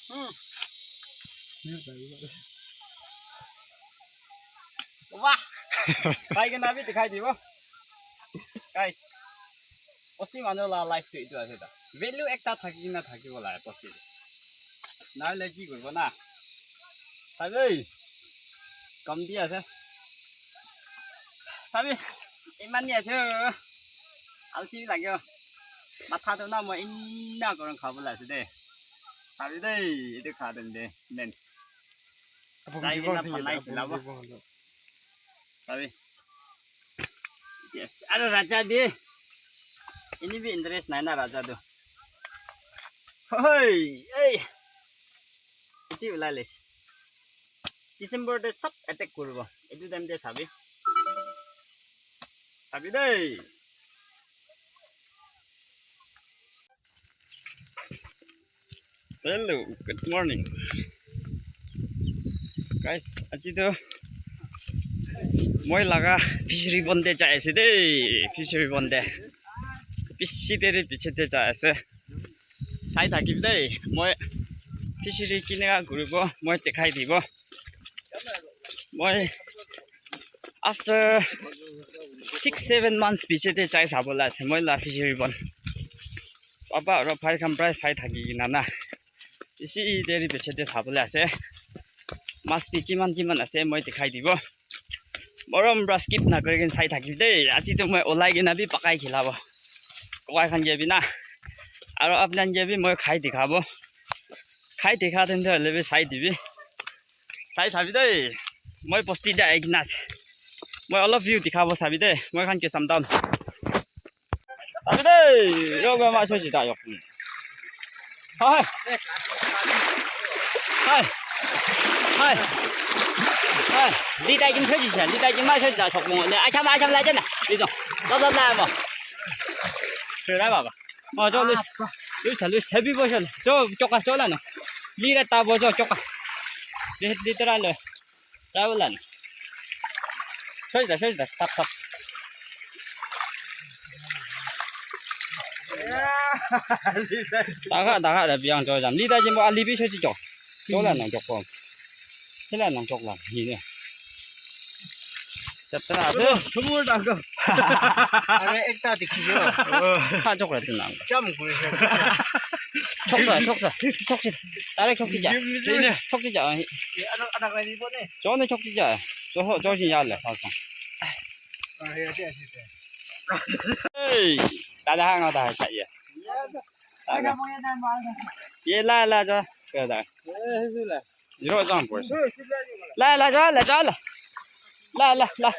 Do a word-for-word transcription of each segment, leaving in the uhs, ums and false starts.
Wah! Pai kena bhi dikhai dibo. Guys, bosti manu la life tu etu ase ta. Value ekta thaki kena thakibo lage bosti. Nahole ki koribo na? Sabi, kam di ase. Sabi, iman ni ase. Alsi lage. Matha tu na mo inna koron khabo la ase de. Sabi de, etu kha den de. Nen. Jai kena phanai khilabo. Sabi. Yes, aro raja de. Ini bi interest nai na raja tu. Hoi, ei. Iti ulai le. December te sab attack kuribo. Etu time te sabi. Sabi dei. Hello, good morning. Guys, aji to moi laga fishery pond te jai ase dei, fishery pond te. Bishi deri piche te jai ase. Sai thaki dei, moi fishery kineka kuribo, moi dekhai dibo. Moi after six seven months piche te jai sabole ase moi la fishery pond. Papa aro bhai khan pra sai thaki kena na. Isi deri piche te sabole ase. Mas bi kiman kiman ase moi dikhai dibo. Morom pra skip na kuri kena sai thaki de. Aji to moi olai kena bi pakai khilabo. Kowai khan ke bi na. Aro apnan ke bi moi khai dikhabo. Khai dikha time te hoile bi sai dibi. Sai sabi dei. Moi bosti te ahi kena ase. Moi olop view dikhabo sabi dei. Moi khan ke samdam. Sabi dei. Yo, yo, ma, soji da, yo. Hai. Hai. Hai. Hai. Di dai kin soji sa. Di dai kin ma soji da, sok mo. Ne, acham, acham la jana. Di do. Lo, lo, la mo. Sera baba. Oh, jo, Luis. Luis, Luis, heavy boy, jo. Jo, choka, jo, lana. Lira ta bo, jo, choka. Di, di tera le. Ta bo lana. Soi da, soi da, tap, tap. Daga, daga, da biang jo jam. Lida jimbo ali bi soi jo. Jo lana, jo ko. Sela nang chok la, ni ne. Chatra ase. Thumur dang ko. Are ekta dikhi jo. Kha chok la tu nang. Cham ko se. Chok sa, chok sa, chok si. Tare chok si ja. Ni ne. Chok si ja. Ye ana ana ka ni bo ne. Jo ne chok si ja. Jo ho, jo si ya le, sa sa. Are ya te ase te. Hey, ta da ha nga da ha sa ye. Ye la la jo. Ke da. Ye la. Yo jang bo. La la jo, la jo la. La la la.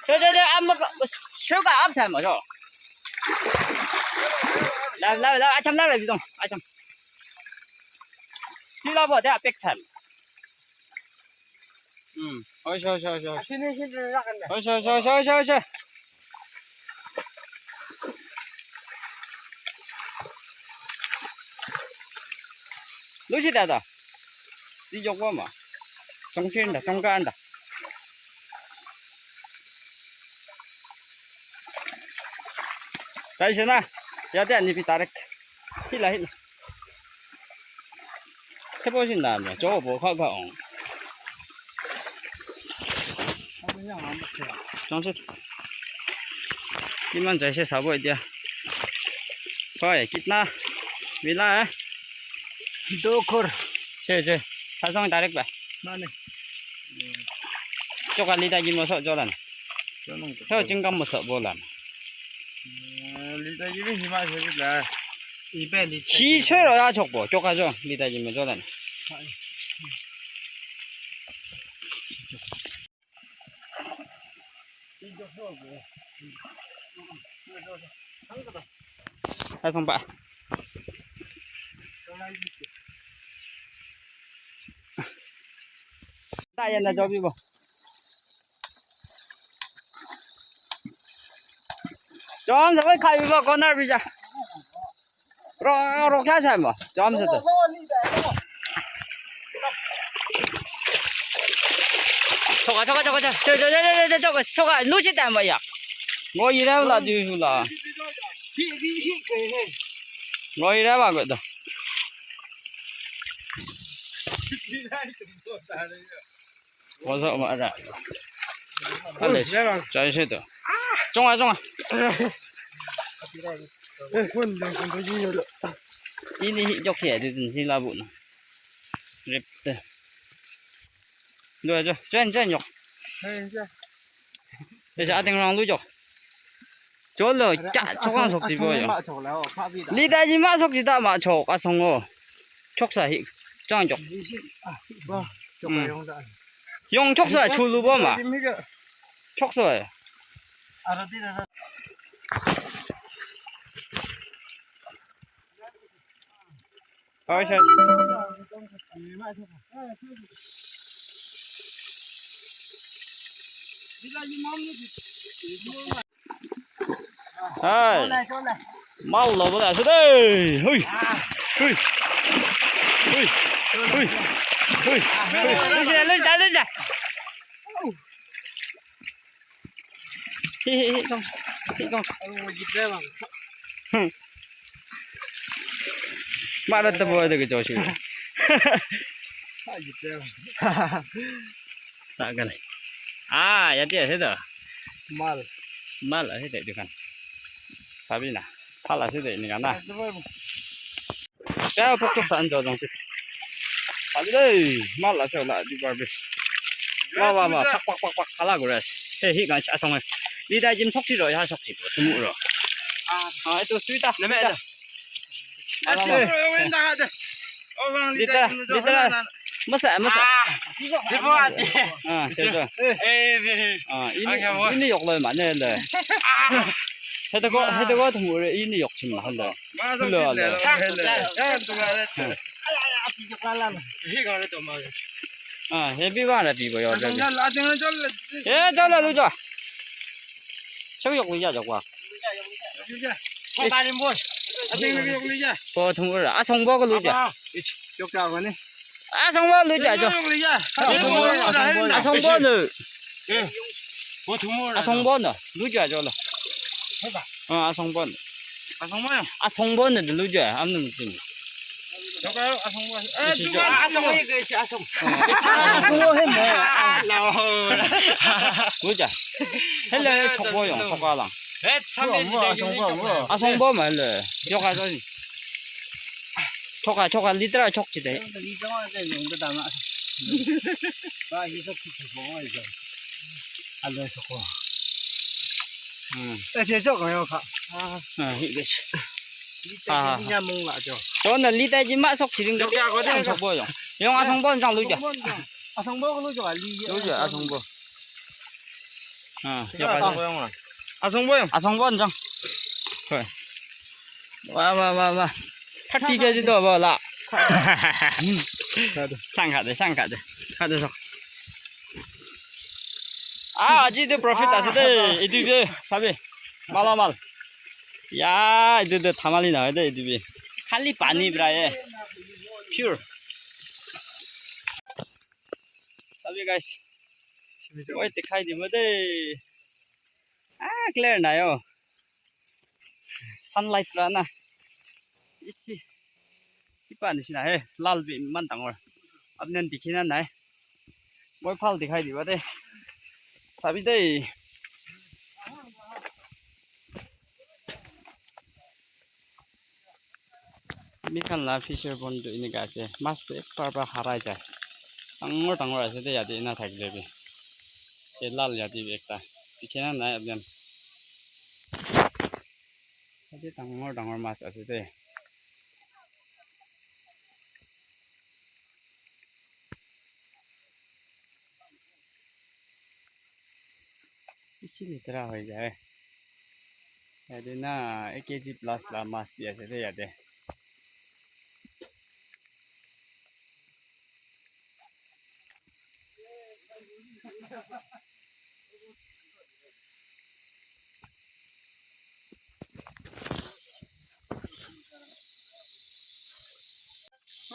Jo jo jo am shu ka am sa ma jo. La la la acham la la bidong. Acham. Si la bo de apek sa. Hmm. Oi sho sho sho. Oi sho sho sho sho sho. Lucy dada. Di jok ba ma. Chong chen da, chong kan da. Sai se na. Ya te ani pi tarek. Hila hila. Te bo sin da me. Jo bo kha kha ong. Chong se. Kiman jaise sabo etia. Hoi, kitna mila hai? Do khor. Che, che. Hasong direct ba. Mane. Choka lita gi moso jolan. Jolan. Ho chingkam moso bolan. Lita gi hima se la. Ipe lita. Hi chero ya chokbo. Choka jo lita gi mo jolan. Asong pa. Ta ya na jobi bo. Chom sa bai khai bo corner bi ja. Ro ro kya sa mo. Chom sa to. Choka choka choka choka choka choka choka luchi ta mo ya. Ngo ira la ju la. Ngo ira ba go da. What's up, mara? Ale, chai se to. Chonga, chonga. Ini hi jok ya, di, di, di labu na. Rip te. Lo, jo, chen, chen, jok. Ese ating rang lu jok. Cholo, cha, chokang sok si bo yo. Li dai ji ma sok si ta ma chok, asong o. Chok sa hi, chang jok. Yong chok sa chu lu bo ma. Chok sa. Hai, sir. Hai. Mal lo bole ase de. Hui. Hui. Hui. Hui. Hui. Hui. Hui. Hi, hi, hi, kong. Hi, kong. Hmm. Mara ta boy de ke joshi. Sa gale. Ah, ya dia se da. Mal. Mal ase de dukan. Sabi na. Phala ase de ni kana. Kya pok tok san jo jong si. Sabi de. Mal ase la di bar be. Wa, wa, wa. Pak, pak, pak, pak. Hala gore ase. He, hi kan asong. Li dai jim sok si ro, ya sok si ro. Tumu ro. Ah, itu tuita. Nama ada. Literal, literal. Masa, masa. Ah, siapa? Ah, siapa? Ah, ini, ini yok lo mana lo. Hete ko, hete ko tumu ini yok cuma halo. Halo, halo. Ah, heavy ba na pi bo yo. Eh, jalo lu ja. Chau yok lu ja jok wa. Ko thum ura. Asong bo ko lu ja. Asong bo lu ja jo. Asong bo lu. Asong bo no. Lu ja jo lo. Ah, asong bo no. Asong bo no lu ja. Am nu chin. Asong bo he mo. Lu ja. Hello, chokbo yong, chokka lang. Asong bo ma le. Yoka jo ni. Chokka, chokka, literal chok chi de. Hmm. Eh, che chok yo kha. Ah, hi de. Ah. Nya mong la jo. Cho na li tai ji ma sok chi ring de. Yoka ko de. Chokbo yong. Yong asong bo jang lu ja. Asong bo ko lu jo li. Lu ja asong bo. Ah, yoka jo. Asong bo yong. Asong bo jang. Hoi. Wa, wa, wa, wa. Thirty K G to ba la. Sang kha de, sang kha de. Kha de so. Ah, aji de profit ase de. Etu de sabi. Mala mal. Ya, etu de thamali na de etu de. Khali pani bra ye. Pure. Sabi guys. Moi dikhai dibo de. Ah, clear nai oh. Sunlight pra na. Ichi. Kipa nishina he. Lal bi iman dangor. Apni khan dikhi na nai. Moi phal dikhai diba de. Sabi de. Ami khan la fisher pond tu enika ase. Mas tu ek par par harai jai. Dangor dangor ase de yate ena thakile bi. Te lal yate bi ekta. Dikhi na nai apni khan. Yate dangor dangor mas ase de. Bishi letera hoi jai. Yate na ek K G plus la mas bi ase de yate.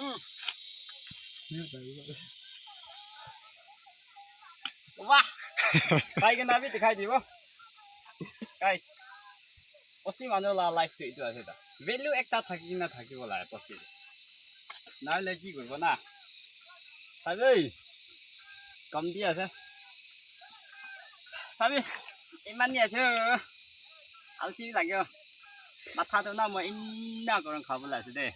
Hmm. Wah. Khai kena bhi dikhai dibo. Guys. Bosti manu la life tu etu ase ta. Value ekta thaki na thakibo lage bosti. Nai le ki koribo na? Sabi, kom di ase. Sabi, iman di ase. Alsi lage. Matha to na mo inna koron khabo la ase de.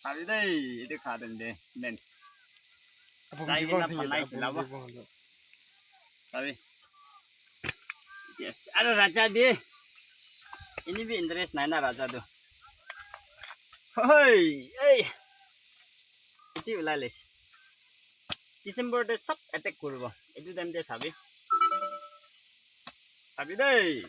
Sabi de, itu kha dem de. Men. Jai kena bhanai khilabo. Sabi. Yes, aro raja de. Ini bi interest nai na raja tu. Hoi, ei. Iti ulai le. December te sab attack kuribo. Etu time te sabi. Sabi dei.